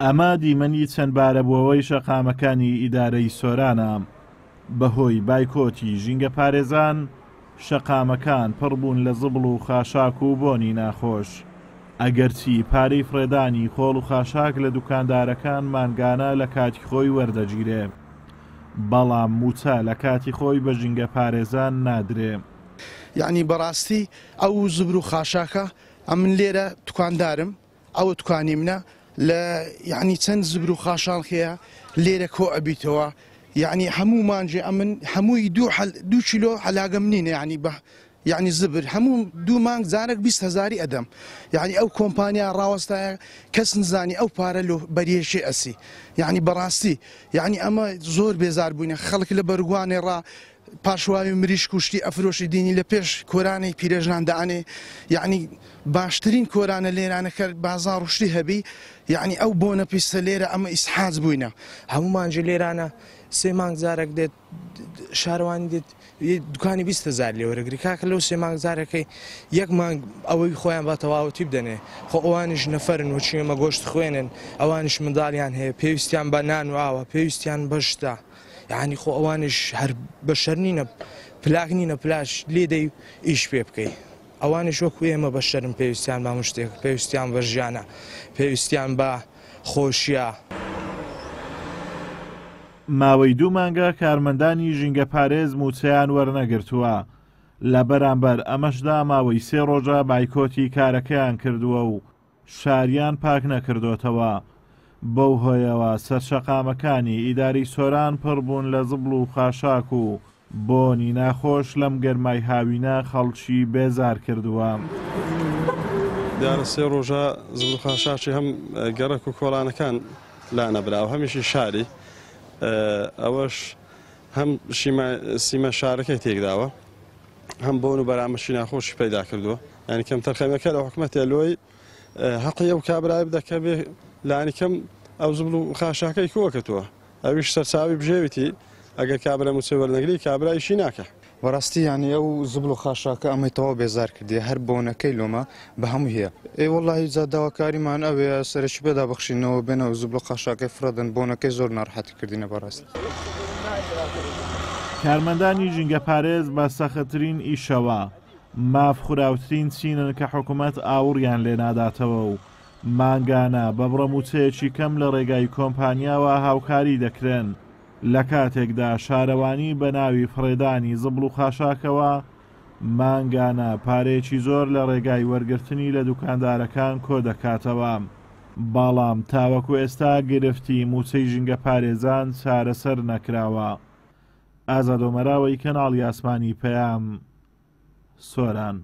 ئەمە دیمەنی چەندبارەبووەوەی شەقامەکانی ئیدارەی سۆرانە. بەهۆی بایکۆتی ژینگەپارێزان، شەقامەکان پڕ بوون لە زبڵ و خاشاک و بۆنی ناخۆش. ئەگەرچی پارەی فڕێدانی خۆڵ و خاشاک لە دوکاندارەکان مانگانە لە کاتی خۆی وەردەگیرێ، بەڵام مووچە لە کاتی خۆی بە ژینگەپارێزان نادرێ. یەعنی بەڕاستی ئەو زبر و خاشاکە ئەمن لێرە دوکاندارم ئەوە دوکانی منە لە یەعنی چەند زبر و خاشاڵ هەیە لێرە کۆ ئەبیتەوە یەعنی هەموو مانگێ ئەمن هەمووی دوو حەل دوو کیلۆ حەلاگەم نینە یەعنی بە یەعنی زبر هەموو دوو مانگ جارێک 20 هەزاری ئەدەم یەعنی ئەو کۆمپانیا ڕاوەستایە کەس نزانی ئەو پارە لۆ بەریەشێ ئەسی یەعنی بەڕاستی یەعنی ئەمە زۆر بێزار بووینە خەڵک لە بەرگوانێ ڕا پاشواوی مریشک و شتی ئەفرۆشی دینی لە پێش کۆرانەی پیرێژنان دائەنێ یەعنی باشترین کۆرانە لێرانە کە بازاڕ و شتی هەبی یەعنی ئەو بۆنە پیسە لێرە ئەمە ئیسحاج بووینە. هەموو مانگێ لێرانە سێ مانگ جارێک دێت شارەوانی دێت دوکانی 20 هەزار لێ وەرەگری کاکە لەو سێ مانگ جارەکەی یەک مانگ ئەوەی خۆیان بە تەواوەتی بدەنێ خۆ ئەوانیش نەفەرن وەچی ئێمە گۆشت خوێنن ئەوانیش منداڵیان هەیە پێویستیان بە نان و ئاوە پێویستیان بە شتە یانی خۆ ئەوانیش هەر بەشەر نینە پلاک نینە پلاش لێ دەی ئیش پێ بکەی ئەوانیش وەکو ئێمە بەشەرن پێویستیان بە هەموو شتێک پێویستیان بە ژیانە پێویستیان بە خۆشیە. ماوەی دوو مانگە کارمەندانی ژینگەپارێز مووچەیان وەرنەگرتووە، لە بەرامبەر ئەمەشدا ماوەی سێ ڕۆژە بایکۆتی کارەکەیان کردووە و شاریان پاک نەکردۆتەوە، بەو هۆیەوە سەرشەقامەکانی ئیدارەی سۆران پڕ بوون لە زبڵ و خاشاک و بۆنی ناخۆش لەم گەرمای هاوینە خەڵکی بێزار کردووە. دیارە سێ ڕۆژە زبڵ و خاشاکی هەم گەڕەک و کۆڵانەکان لانەبراوە هەمیشی شاری ئەوەش هەم سیما شارەکەی تێکداوە هەم بۆن و بەرامەشی ناخۆشی پەیدا کردووە یانی کەمتەرخەمیەکە لە حکومەتێ لۆی هەقی ئەو کابرای بدە کە بێ لانی کەم ئەو زبڵ و خاشاکەی کۆکەتەوە ئەویش سەرچاوی بژێویتی ئەگەر کابرا موچە وەرنەگری کابرا ئیشی ناکە. بەڕاستی یانی ئەو زبڵ و خاشاکە ئەمەی تەواو بێزار کردیە هەر بۆنەکەی لۆمە بە هەموو هەیە. ئێ وەڵاهی جا داواکاریمان ئەوەیە سەرەکی پێدا بەخشینەوە بێنەوە زبڵ و خاشاکەی فڕەدەن بۆنەکەی زۆر ناڕەحەتی کردینە بەڕاستی. کارمەندانی ژینگەپارێز بە سەختترین ئیشەوە ماف خوراوترین چینن کە حکومەت ئاوڕیان لێ ناداتەوە و مانگانە بە بڕە مووچەیەکی کەم لە ڕێگای کۆمپانیاوە هاوکاری دەکرێن، لە کاتێکدا شارەوانی بە ناوی فڕێدانی زبڵ و خاشاکەوە مانگانە پارەیەکی زۆر لە ڕێگای وەرگرتنی لە دوکاندارەکان کۆدەکاتەوە، بەڵام تاوەکو ئێستا گرفتی مووچەی ژینگەپارێزان چارەسەر نەکراوە. ئازاد ئۆمەراوەی کەناڵی ئاسمانی پەیام، سۆران.